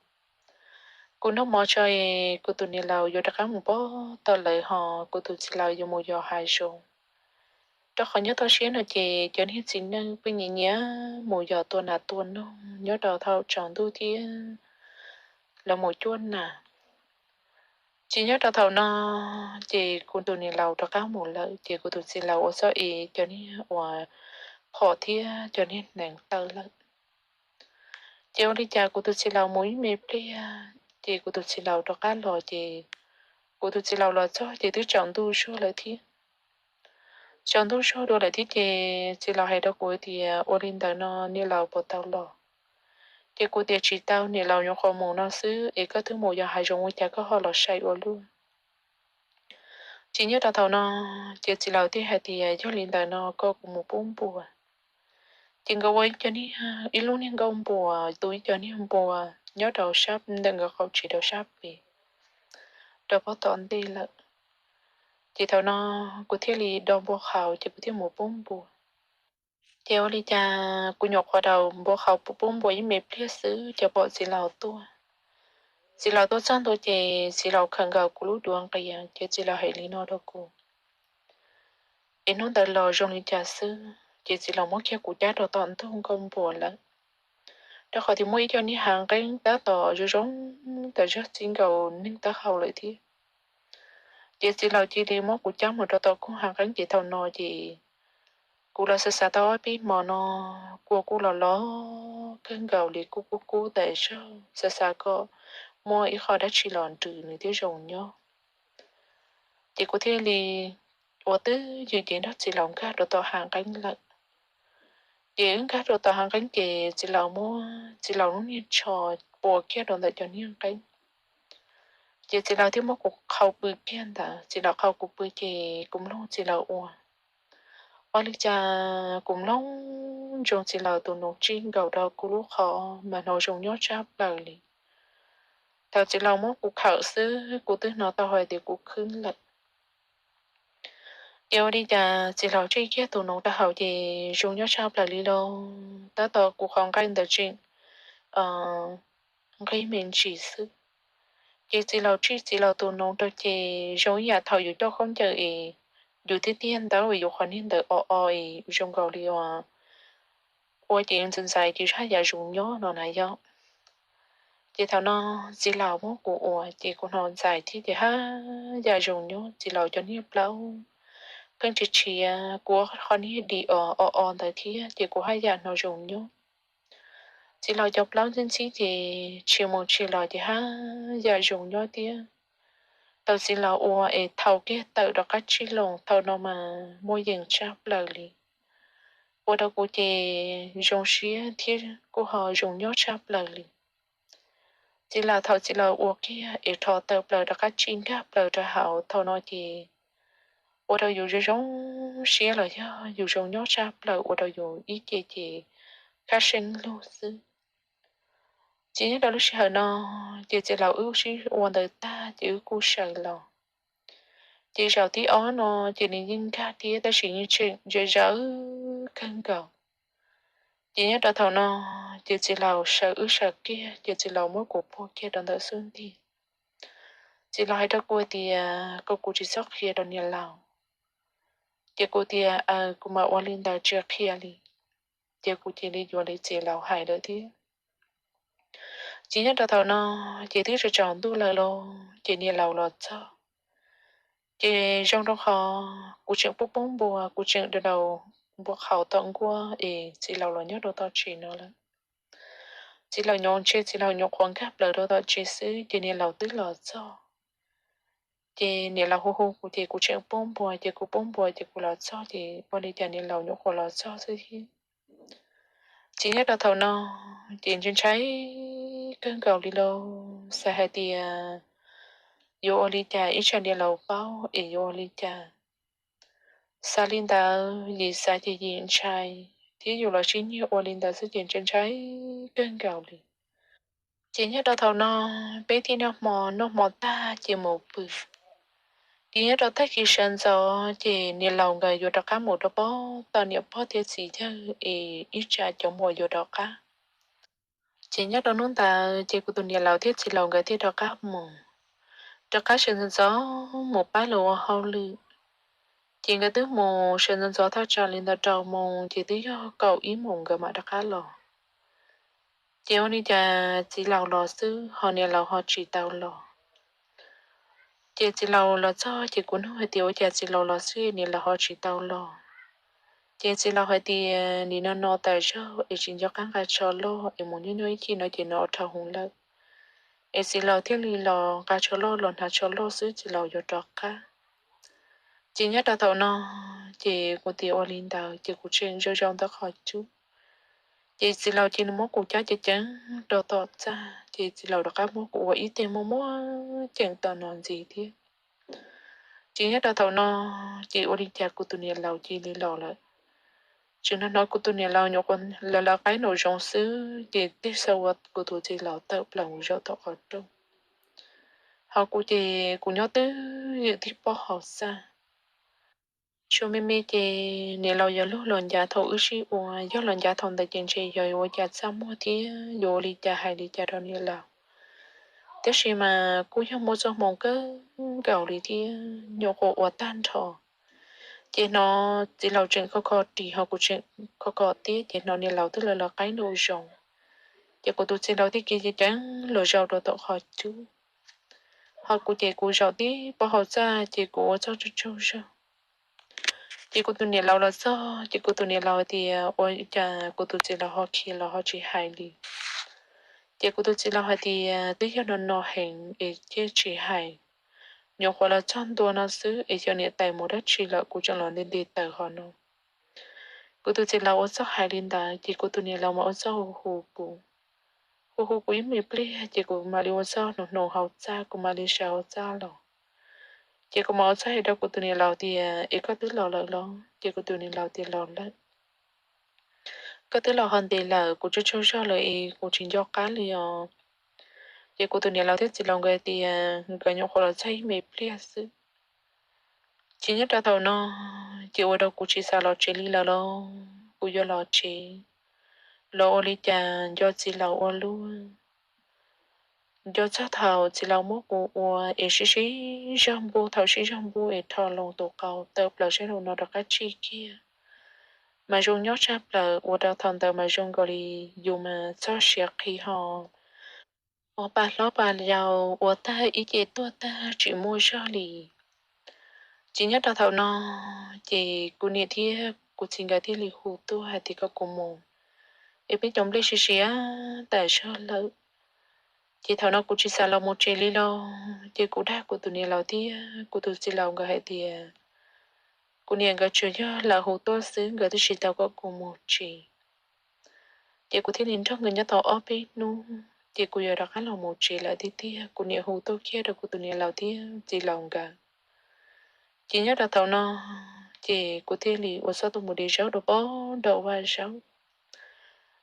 Kuv noj mov tso es kuv tus niam laus yuav rov qab mus pab tom lawv hos kuv tus txiv laus yuav mus yos hav zoov. Rau qhov nyob toj siab no ces cov niag txiv neej pheej nyiam nyiam mus yos tua nas tua noog nyob rau thaum tsaus ntuj thiab lawv mus cuab nas. Ces nyob rau thaum no ces kuv tus niam laus rov qab mus lawm ces kuv tus txiv laus ua txoj es cov niag uas phom thiab cov niag hneev tawm lawm. Ces ua li cas kuv tus txiv laus mus ib me pliag ces kuv tus txiv laus rov qab los ces kuv tus txiv laus los txog ces twb tsaus ntuj zuag lawm thiab. Tsaus ntuj zuag dua lawm thiab ces txiv laus hais rau kuv tias ua li ntawd no niam laus puas tau los? Ces kuv tias tsis tau, niam laus nyuam qhuav mus no xwb es koj twb mus yos hav zoov ua cas koj ho los sai ua luaj? Ces nyob rau thaum no ces txiv laus thiaj hais tias yog li ntawd no koj kuv mus pub npua. Ces nkawd ua ib co niag, ib lub niag nkuaj npua, tu ib co niag npua nyob rau sab ntawm nkawd qhov tsev rau sab pem, rau pob tom ntej lawm. Ces thaum no kuv thiaj li do npua qhauv ces kuv thiaj mus pub npua. Ces ua li cas kuv nyuam qhuav daus npua qhauv pub npua ib me pliag xwb ces pom txiv laus tuaj. Txiv laus tuaj txog ntua ces txiv laus khawm nkaus kuv lub duav nqia ces txiv laus hais li no rau kuv, es hnub ntawd los zoo li cas xwb ces txiv laus muab kiag kuv cab rau tom ntug nkuaj npua lawm. Rau qhov tias muaj ib co niag hav nqeeb tab tom zoo zoo tas zog txij nkaus neeg taub hau lawm thiab. Ces txiv laus cia li muab kuv cab mus rau tom koog hav nqeeb ces thaum no ces kuv los xav xav tau ob peb hmo no, kua kuj los los kawg nkaus li, kuj kub kub tas zog, xav xav kom muaj ib qho dab tsi los nrws nws thiaj zoo nyob. Ces kuv thiaj li ua twj ywm ces nrog txiv laus nkag rau tom hav nqeeb lawm. Ces wb nkag rau tom hav nqeeb ces txiv laus muab txiv laus lub niag tsho pua kiag rau ntawm cov niag nqeeb. Ces txiv laus thiaj muab kuv qhau pw kiag ntawd, txiv laus qhau kuv pw ces kuv mloog txiv laus ua. Ua li cas kuv mloog ntsoov txiv laus tus noov tsij nkaus rau kuv lub qhov mas hnov zoo nyob tshaj plaws li. Thaum txiv laus muab kuv khawm xwb kuv twb hnov tau hais tias kuv khwb lawm. Ces ua li cas txiv laus tsij kiag tus noov rau hauv ces zoo nyob tshaj plaws li lauj, tab tom kuv qhov nqaij ntawd tseem nqig me ntsis xwb. Ces txiv laus tsij txiv laus tus noov rau ces zoo ib yam thaum yus coj khaub ncaws es yus tiag tiag ntawd es yus qhov niag ntawd o o es zoo nkaus li uas ua ces ntxais ntxais ces haj yam zoo nyob no na yom. Ces thaum no txiv laus muab kuv ua ces kuv hnov ntxais thiab ces haj yam zoo nyob, txiv laus cov niag plaub pheej tsis tshiav kuv qhov niag di o o o ntawd thiab ces kuv haj yam hnov zoo nyob. Txiv laus cov plaub ntxhib ntxhib ces tshia mus tshia los ces haj yam zoo nyob thiab. Thaum txiv laus ua es thaum kiag tawm rov qab tsij los thaum no mas muaj yees tshaj plaws li. Ua rau kuv ces zoo siab thiab kuj ho zoo nyob tshaj plaws li. Txiv laus, thaum txiv laus ua kiag es rho tawm plaws rov qab tsim nkag plaws rau hauv, thaum no ces ua rau yus zoo zoo siab los yog yus zoo nyob tshaj plaws, ua rau yus ib ce ces khab seeb lug xwb. Ces nyob rau lub sij hawm no ces txiv laus wb sib ua ntawd tag ces wb kuj sawv los. Ces zaum thib ob no ces nws yeej nkag thiab, tab sis yeej tseem zawv zawv kawg nkaus. Ces nyob rau thaum no ces txiv laus sawv wb sawv kiag, ces txiv laus muab kuv puag kiag rau ntawm xub ntiag. Txiv laus hais rau kuv tias kom kuv tsis txhob qhia rau niam laus. Ces kuv tias, Aws, kuv mam ua li ntawd, tsis qhia li. Ces kuv cia li yuav li txiv laus hais lawm thiab. Ces nyob rau thaum no ces twb tsaus ntuj lawm lauj, ces niam laus los txog. Ces zoo rau qhov kuv tseem poob poob npua, kuv tseem daus daus npua qhauv tom nkuaj es txiv laus los nyob rau tom tsev no lawm. Txiv laus nyuam, ntshe txiv laus nyuam qhuav nkag plaws rau tom tsev xwb ces niam laus twb los txog. Ces niam laus hu hu kuv ces kuv tseem poob npua, ces kuv poob npua ces kuv los txog, ces ua li cas niam laus nyuam qhuav los txog xwb thiab. Ces nyob rau thaum no ces ntshai ntshai kawg nkaus li lauj, xav hais tias yuav ua li cas ib tsam niam laus paub es yuav ua li cas. Xav li ntawd, yim xav ces yim ntshai, thiab yus los sib nyiag ua li ntawd xwb ces ntshai ntshai kawg nkaus li. Ces nyob rau thaum no peb thiaj noj hmo, noj hmo tag ces mus pw. Ces nyob rau tag kis sawv ntxov ces niam laus nkawd yuav rov qab mus rau pem tom niam pog thiab txiv yawg es ib tsam cov muam yuav rov qab. Ces nyob rau hnub ntawd ces kuv tus niam laus thiab txiv laus nkawd thiaj rov qab mus, rov qab sawv ntxov ntxov mus pab lawv ua hauj lwm. Ces nkawd twb mus sawv ntxov ntxov thaj tsam li ntawm rau moos ces twb yog kaum ib moos nkawd mam rov qab los. Ces ua li cas txiv laus los xwb ho niam laus ho tsis tau los. Ces txiv laus los txog ces kuv nug hais tias ua cas txiv laus los xwb niam laus ho tsis tau los. Ces txiv laus hais tias nim no no tas zog es tsis nco qab nqa tsho loj es mus nyob nyob ib chim no ces no dhau hwv lawm. Es txiv laus thiaj li los nqa tsho loj los hnav tsho loj xwb txiv laus yuav rov qab. Ces nyob rau thaum no ces kuv tias ua li ntawd ces kuv tseem zaum zaum ntawm qhov cub. Ces txiv laus cia li muab kuv cab ceev ceev rau tom txaj ces txiv laus rov qab muab kuv ua ib teg muaj muaj ceem tom no ntxiv thiab. Ces nyob rau thaum no ces ua li cas kuv tus niam laus cia li los lawm. Tseem hnov hnov kuv tus niam laus nyuam qhuav lawv lawv qaib nraum zoov xwb ces tej xav ua kuv tus txiv laus tawm plaws mus zaum tom qhov rooj. Ho kuv ces kuv nyob twj ywm tib pob hauv txaj. Tsuas me me ces niam laus yog lub los ncav thaum wb sib ua, yog los ncav thaum ntawd ces ntshe yog yuav ua cas txaj muag thiab yuav ua li cas hais li cas rau niam laus. Tab sis mas kuj yog muaj txoj hmoo kawg nkaus li thiab nyuam qhuav ua tag nrho. Ces hnov txiv laus tseem kho kho ris ho kuv tseem kho kho tiab ces hnov niam laus twb lawv lawv qaib nraum zoov. Ces kuv tus txiv laus thiaj kiv ceev ceev los zaum rau tom qhov cub. Ho kuv ces kuv zaum tib pob hauv txaj ces kuv ua txuj tsaug tsaug zog. Ces kuv tus niam laus los txog ces kuv tus niam laus hais tias ua cas kuv tus txiv laus ho khiav los ho tsis hais li. Ces kuv tus txiv laus hais tias twb yog no no heev es thiaj tsis hais. Nyuam qhuav los txog ntua no xwb es xyov niam tais mus dab tsi lawm kuv tseem los nti nti taws ho no. Kuv tus txiv laus ua txuj hais li ntawd ces kuv tus niam laus mas ua txuj hu hu kuv. Hu hu kuv ib me pliag ces kuv mam li ua txuj hnoos hnoos hauv txaj, kuv mam li sawv hauv txaj los. Ces kuv mam ua txuj hais rau kuv tus niam laus tias es koj twb los lawm los? Ces kuv tus niam laus tias los lawm. Koj twb los ho ntev lawm, kuv tsaug tsaug zog lawm es kuv tsis nco qab li os. Ces kuv tus niam laus thiab txiv laus nkawd tias nkawd nyuam qhuav los txog ib me pliag xwb. Ces nyob rau thaum no ces ua rau kuv tsis xav los tsev li lawm los kuv yuav los tsev los ua li cas nco txiv laus ua luaj. Nco txog thaum txiv laus muab kuv ua es sib sib zog npuj, thaum sib zog npuj es rho loo tus qau tawm plaws sab nraum no rov qab tsij kiag. Mas zoo nyob tshaj plaws, ua rau thaum ntawd mas zoo nkaus li yus mas txog siav qhi ho ua pa hlob pa yau ua tag ib ce tuag tag tsis muaj zog li. Ces nyob rau thaum no ces kuv niam thiab kuv txiv nkawd thiaj li hu tuaj hais tias kom kuv mus, es peb cov nplej siav siav tas zog lawm. Ces thaum no kuv tsis xav los mus tsev li los ces kuv dag kuv tus niam laus thiab kuv tus txiv laus nkawd hais tias kuv niam nkawd tsuas yog lam hu tuaj xwb, nkawd twb tsis tau kom kuv mus tsev. Ces kuv thiaj li nrog nkawd nyob tau ob peb hnub. ces kuv yuav rov qab los mus tsev lawm tiag tiag. Kuv niam hu tuaj kiag rau kuv tus niam laus thiab txiv laus nkawd. Ces nyob rau thaum no, ces kuv thiaj li ua txuj tuaj mus de zaub rau pem nraum vaj zaub.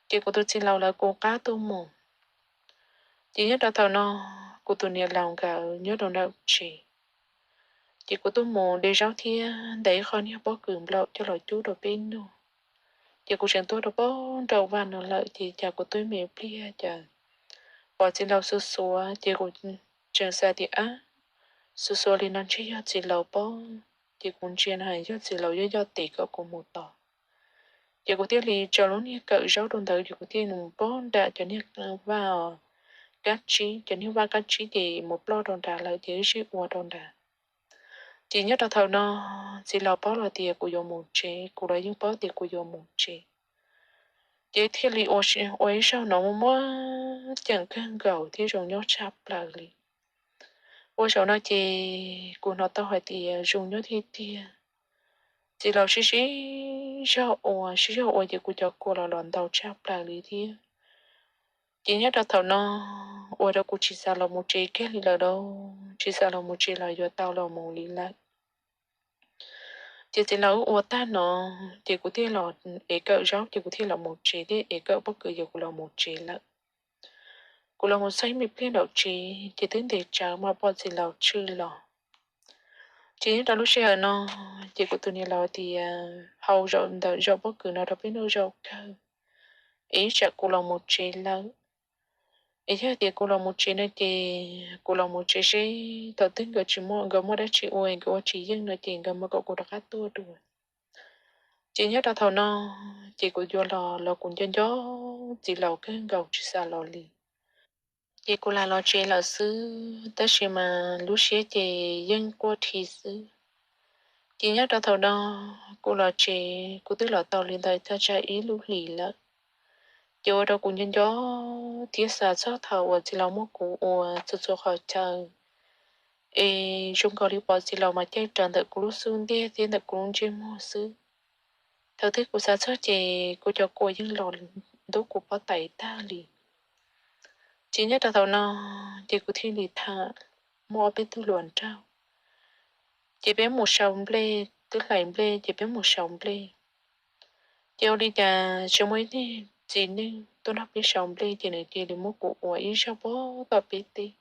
Ces kuv tus txiv laus lawv kuj qab tuaj mus. Ces nyob rau thaum no, kuv tus niam laus nkawd nyob rau nram tsev. Ces kuv tuaj mus de zaub thiab ntes ib qho niag pob kws nplaum coj los cub rau peb noj. Ces kuv tseem tuaj rau pem nraum vaj no lawm ces cas kuv twb me pliag cas pom txiv laus xuas xuav ces kuv tseem xav tias, ab, xuas xuav li no ntshe yog txiv laus pob. Ces kuv ntsia no yog txiv laus yuav yoj tes kom kuv mus tos. Ces kuv thiaj li tso lub niag kawm zaub rau ntawd ces kuv thiaj mus pem nram cov niag vaj kab tsib, cov niag vaj kab tsib ces mus ploj rau nrad lawm ces wb sib ua rau nrad. Ces nyob rau thaum no, txiv laus paub los tias kuv yuav mus tsev, kuv los yeej paub tias kuv yuav mus tsev. Ces thiaj li ua ib zaug no muaj muaj ceem kawg nkaus thiab zoo nyob tshaj plaws li. Ua zaum no ces kuv hnov tau hais tias zoo nyob tiag tiag. Txiv laus sib sib zog ua, sib zog ua ces kuv cov kua los los ntau tshaj plaws li thiab. Ces nyob rau thaum no, ua rau kuv tsis xav los mus tsev kiag li lawm lauj, tsis xav los mus tsev los yuav tau los mus li lawm. Ces txiv laus ua tag no, ces kuv thiaj los ev kawm zaub ces kuv thiaj los mus tsev thiab ev kawm pob kws ces kuv los mus tsev lawm. Kuv los mus txog ib me pliag nraum tsev ces twb ntev tsawv mas pom txiv laus tshwm los. Ces nyob rau lub sij hawm no, ces kuv tus niam laus tias hau zaum ntawm zaum pob kws no rau peb noj zaum kawg, es ib tsam kuv los mus tsev lawm. Es yog tias kuv los mus tsev no ces kuv los mus tsev seb thaum twg nkawd tsis muaj, nkawd muaj dab tsi ua nkawd ua tsis yeej no ces nkawd mam kom kuv rov qab tuaj dua. Ces nyob rau thaum no, ces kuv yuav los los kuv nco nco txiv laus kawg nkaus tsis xav los li. Ces kuv lam los tsev lawm xwb, tab sis mas lub siab ces yeej quaj dhi xwb. Ces nyob rau thaum no, kuv los tsev, kuv twb los tau li ntawd thaj tsam ib lub hlis lawm. Ces ua rau kuv nco nco thiab xav txog thaum uas txiv laus muab kuv ua txhua txhua qhov chaw, es zoo nkaus li pom txiv laus mas caij rawv ntawm kuv lub xub ntiag thiab ntawm kuv lub ntsej muag xwb. Thaum twg kuv xav txog ces kuv cov kua yeej los ntub kuv pob tais tag li. Ces nyob rau thaum no, ces kuv thiaj li tham muaj ob peb tug hluas nraug, ces peb mus sau nplej, twb hlais nplej ces peb mus sau nplej. Ces ua li cas tsis muaj ib tug txiv neej tuaj nrog peb sau nplej ces nws cia li muab kuv ua ib zaug pem tom peb teb.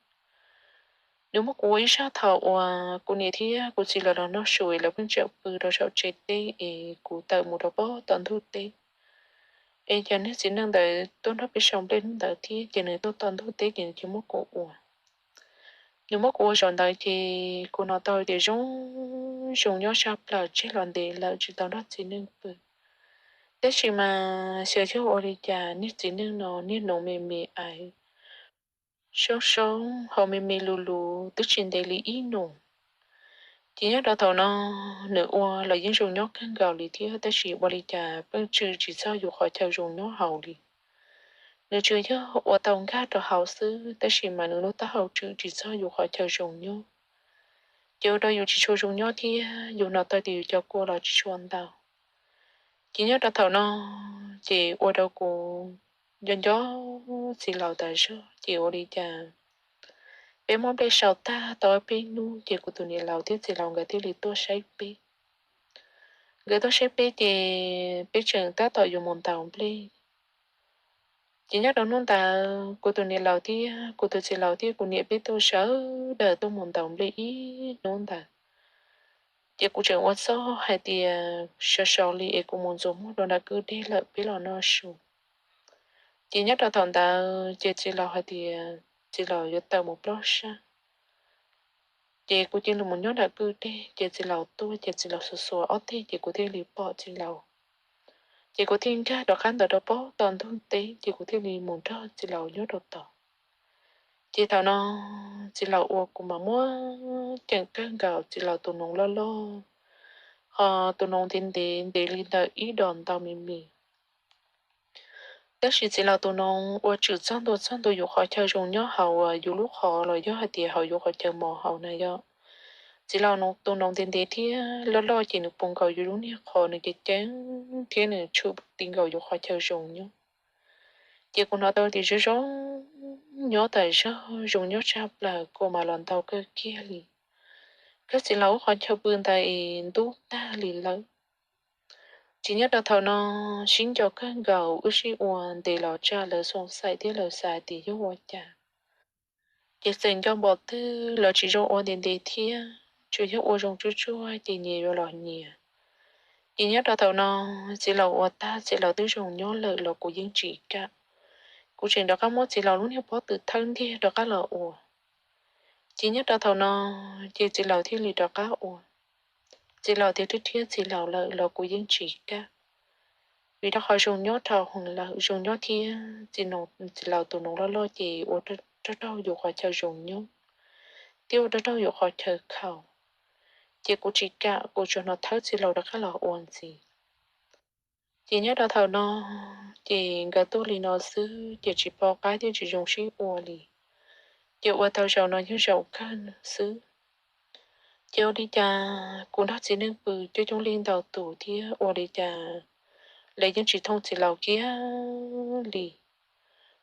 Nws muab kuv ua ib zaug thaum uas kuv niam thiab kuv txiv lawv los noj su es lawv pheej tseem pw rau saum tsev teb es kuv tawm mus rau pem tom ntug teb. Es cov niag txiv neej ntawd tuaj nrog peb sau nplej hnub ntawd thiab ces nws tuaj tom ntug teb ces nws cia muab kuv ua. Nws muab kuv ua zaum ntawd ces kuv hnov tau tias zoo, zoo nyob tshaj plaws, tseg los ntev lawm tsis tau nrog txiv neej pw. Tab sis mas xyov yog ua li cas niag txiv neej no niag noov me me aiv, soob soob, haus me me lus lus twb tsis ntev li ib nus. Ces nyob rau thaum no, nws ua los yeej zoo nyob kawg nkaus li thiab, tab sis ua li cas pheej tswm tsis txog yus qhov chaw zoo nyob hauv li. Nws tsuas yog ua tau nkag rau hauv xwb, tab sis mas nws lub taub hau tswm tsis txog yus qhov chaw zoo nyob. Ces ua rau yus tsis tshua zoo nyob thiab yus hnov tau tias yus cov kua los tsis tshua ntau. Ces nyob rau thaum no, ces ua rau kuv nco nco txiv laus tas zog, ces ua li cas peb muab nplej sau tag tau peb hnub ces kuv tus niam laus thiab txiv laus nkawd thiaj li tuaj saib peb. Nkawd tuaj saib peb ces peb tseem tab tom yuav mus ntaus nplej. Ces nyob rau hnub ntawd kuv tus niam laus thiab kuv tus txiv laus thiab kuv niam peb tuaj sawv daws tuaj mus ntaus nplej ib hnub ntawd. Ces kuv tseem ua txuj hais tias sov sov li es kuv mus ntxuav muag rau nram kwj deg lawm peb los noj su. Ces nyob rau thaum ntawd ces txiv laus hais tias txiv laus yuav tawm mus plob sab. Ces kuv cia li mus nyob nram kwj deg ces txiv laus tuaj ces txiv laus xuas xuas ob teg ces kuv thiaj li pom txiv laus. Ces kuv thiaj nkag rov qab ntawd rau pem tom ntug teb ces kuv thiaj li mus nrog txiv laus nyob rau tod. Ces thaum no txiv laus ua kuv mas muaj ceem kawg nkaus, txiv laus tus noov loj loj, ho tus noov ntev ntev ntev li ntawm ib dos ntau me me. Tab sis txiv laus tus noov ua tswm txog ntua txog ntua yus qhov chaw zoo nyob hauv yus lub qhov los yog hais tias hauv yus qhov chaw mos hauv na yog. Txiv laus tus noov ntev ntev thiab loj loj ces nws puv nkaus yus lub niag qhov, nws ceev ceev thiab nws tshum ti nkaus yus qhov chaw zoo nyob. Ces kuv hnov tau tias zoo zoo nyob tas zog, zoo nyob tshaj plaws, kua mas los ntau kawg kiag li. Kawg txiv laus ub qhov chaw pw ntawd es ntub tag li lawm. Ces nyob rau thaum no sib nco kawg nkaus, wb sib ua ntes los tsa lawv xoo xais thiab lawv xav tias yog ua cas. Ces txawm nco npaum twg los tsis zoo ua ntev ntev thiab, tsuas yog ua zoo tsuag tsuag ces nyias yuav los nyias. Ces nyob rau thaum no txiv laus ua tag, txiv laus twb zoo nyob lawm los kuv yeej tsis kam. Kuv tseem rov qab muab txiv laus lub niag pob tw thawb ntiag rov qab los ua. Ces nyob rau thaum no ces txiv laus thiaj li rov qab ua. Txiv laus tias twb thiab txiv laus lawm los kuv yeej tsis kam, vim rau qhov zoo nyob dhau heev lawm, zoo nyob thiab txiv laus tus noov loj loj ces ua raug yus qhov chaw zoo nyob thiab ua raug yus qhov chaw khaus. Ces kuv tsis kam, kuv tsuas hnov thawb txiv laus rov qab los ua ntxiv. Ces nyob rau thaum no ces nkawd tuaj li no xwb ces tsis pom qab thiab tsis zoo sib ua li. Ces ua tau zaum no yog zaum kawg xwb. Ces ua li cas kuv nrog txiv neej pw coob coob li ntau tus thiab ua li cas lawv yeej tsis thooj txiv laus kiag li.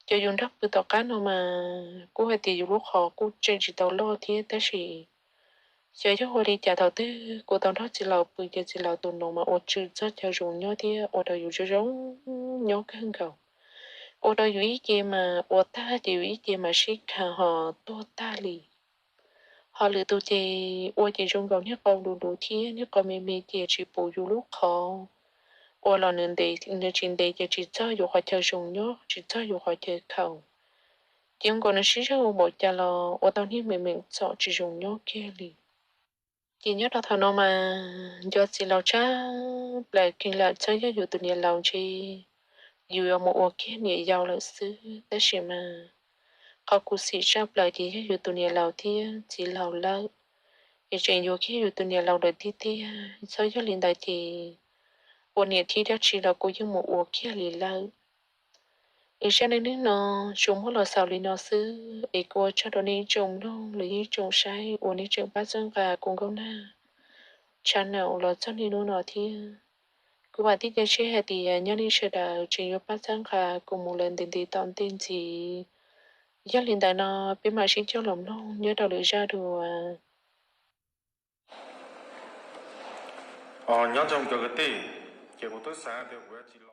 Ces yus nrog pw tom qab no mas kuj hais tias yus lub qhov kuj tseem tsis tau loj thiab tab sis xyov yog ua li cas thaum twg kuv tau nrog txiv laus pw ces txiv laus tus noov mas ua tswm txog chaw zoo nyob thiab ua rau yus zoo zoo nyob kawg nkaus. Ua rau yus ib ce mas ua tag ces yus ib ce mas sib kha ho tuag tag li. Ho lwm tus ces ua ces zoo nkaus niag qau luv luv thiab niag qau me me ces tsis pum yus lub qhov. Ua los nws ntev, nws tsis ntev ces tsis txog yus qhov chaw zoo nyob, tsis txog yus qhov chaw khaus. Ces nkaus nws sib zog ua npaum cas los ua tau niag meem meem txom tsis zoo nyob kiag li. Ces nyob rau thaum no mas nco txiv laus tshaj plaws kiag lawm, txhob yog yus tus niam laus ntshe yus yuav mus ua kiag niam yau lawm xwb. Tab sis mas qhov khuv xim tshaj plaws ces yog yus tus niam laus thiab txiv laus lawm, es tseem yuav kiag yus tus niam laus lawm tiag tiag. Txhob yog li ntawd ces ua niam thiab dab tsi los kuv yeej mus ua kiag li lawm. Es zaj neej neeg no tsuas muab los xaus li no xwb es kuv ua tsaug rau nej ib tsoom mloog los yog ib tsoom saib uas nej tseem pab txhawb nqa kuv Nkauj Nag channel los txog niaj hnub no thiab. Kuv vam thiab cia siab hais tias nyob nej sawv daws tseem yuav pab txhawb nqa kuv mus lawm ntev ntev tom ntej ntxiv. Yog li ntawd no peb mam sib cog los mloog nyob rau lwm zaj dua. Nyob zoo cov kwv tij, ces kuv twb xav tias kuv yuav tsis